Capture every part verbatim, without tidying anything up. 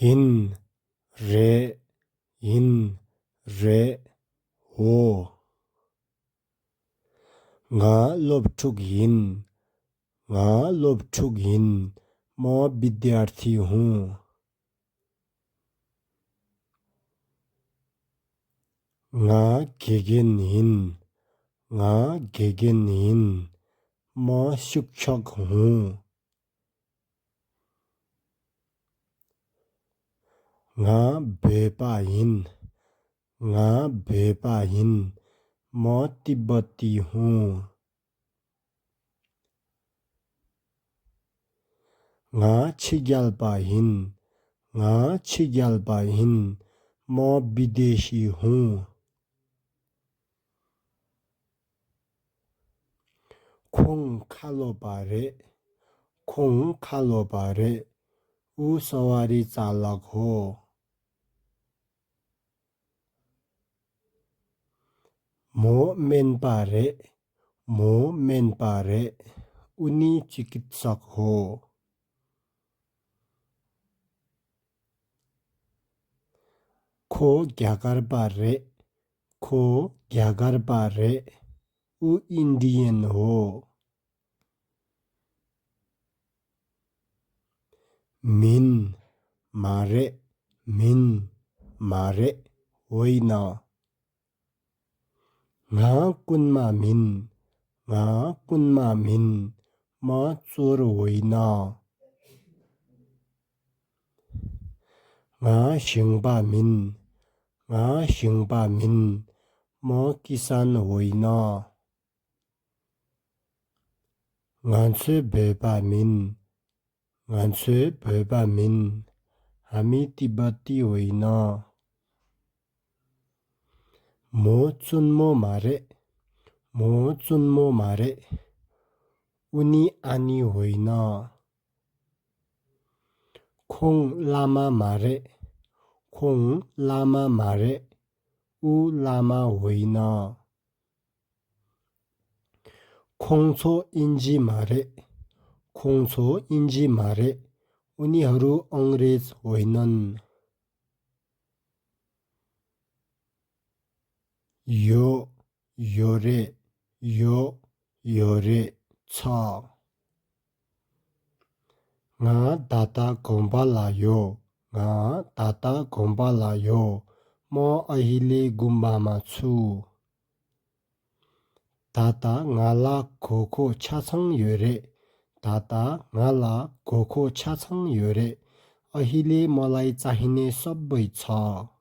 ཡིན། རེད། ཡིན། རེད། འོ། ང་སློབ་ཕྲུག་ཡིན། ང་སློབ་ཕྲུག་ཡིན། म विद्यार्थी हूँ। ང་དགེ་རྒན་ཡིན། ང་དགེ་རྒན་ཡིན། म शिक्षक हूँ། ང་བོད་པ་ཡིན། ང་བོད་པ་ཡིན། म तिब्बती हूँ། ང་ཕྱི་རྒྱལ་པ་ཡིན། ང་ཕྱི་རྒྱལ་པ་ཡིན། म विदेशी हूँ། ཁོང་ཁ་ལོ་པ་རེད། ཁོང་ཁ་ལོ་པ་རེད། او سواری चालक हो། མོ་སྨན་པ་རེད། མོ་སྨན་པ་རེད། उनी चिकित्सक हो། ཁོ་རྒྱ་གར་པ་རེད། ཁོ་རྒྱ་གར་པ་རེད། او इंडियन हो། མིན། མ་རེད། མིན། མ་རེད། होइन། ང་རྐུན་མ་མིན། ང་རྐུན་མ་མིན། म चोर होइन། ང་ཞིང་པ་མིན། ང་ཞིང་པ་མིན། म किसान होइन། ང་ཚོའི་བོད་པ་མིན། ང་ཚོའི་བོད་པ་མིན། हामी तिब्बती होइन། མོ་བཙུན་མོ་མ་རེད། མོ་བཙུན་མོ་མ་རེད། उनी आनी होइन། ཁོང་བླ་མ་མ་རེད། ཁོང་བླ་མ་མ་རེད། او लामा होइन། ཁོང་ཚོ་དབྱིན་ཇི་མ་རེད། ཁོང་ཚོ་དབྱིན་ཇི་མ་རེད། उनीहरू अङ्ग्रेज होइनन्། ཡོད། ཡོད་རེད། ཡོད། ཡོད་རེད། ཚ། ང་ད་ལྟ་དགོན་པ་ལ་ཡོད། ང་ད་ལྟ་དགོན་པ་ལ་ཡོད། म अहिले गुम्बामा छु། ད་ལྟ་ང་ལ་དགོས་མཁོ་ཆ་ཚང་ཡོད་རེད། ད་ལྟ་ང་ལ་དགོས་མཁོ་ཆ་ཚང་ཡོད་རེད། अहिले मलाई चाहिने सबै छ།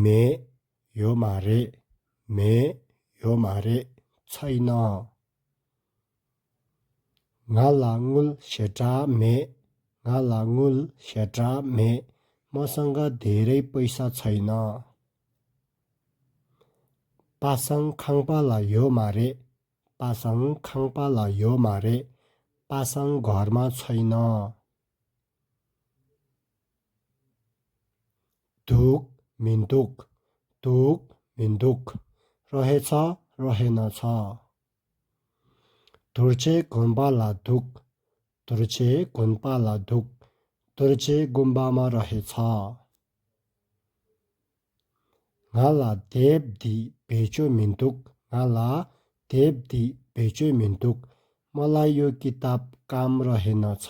མེད། ཡོད་མ་རེད། མེད། ཡོད་མ་རེད། छैन། ང་ལ་དངུལ་ཞེ་དྲག་མེད། ང་ལ་དངུལ་ཞེ་དྲག་མེད། मसँग धेरै पैसा छैन། པ་སངས་ཁང་པ་ལ་ཡོད་མ་རེད། པ་སངས་ཁང་པ་ལ་ཡོད་མ་རེད། པ་སངས་घरमा छैन། འདུག་མི་འདུག་འདུག་མི་འདུག रहेछ रहेनछ། དོལ་རྒྱལ་དགོན་པ་ལ་འདུག་དོལ་རྒྱལ་དགོན་པ་ལ་འདུག་དོལ་རྒྱལ गुम्बामा रहेछ། ང་ལ་དེབ་འདི་བེད་སྤྱོད་མི་འདུག་ང་ལ་དེབ་འདི་བེད་སྤྱོད་མི་འདུག मलाई यो किताब काम रहेनछ।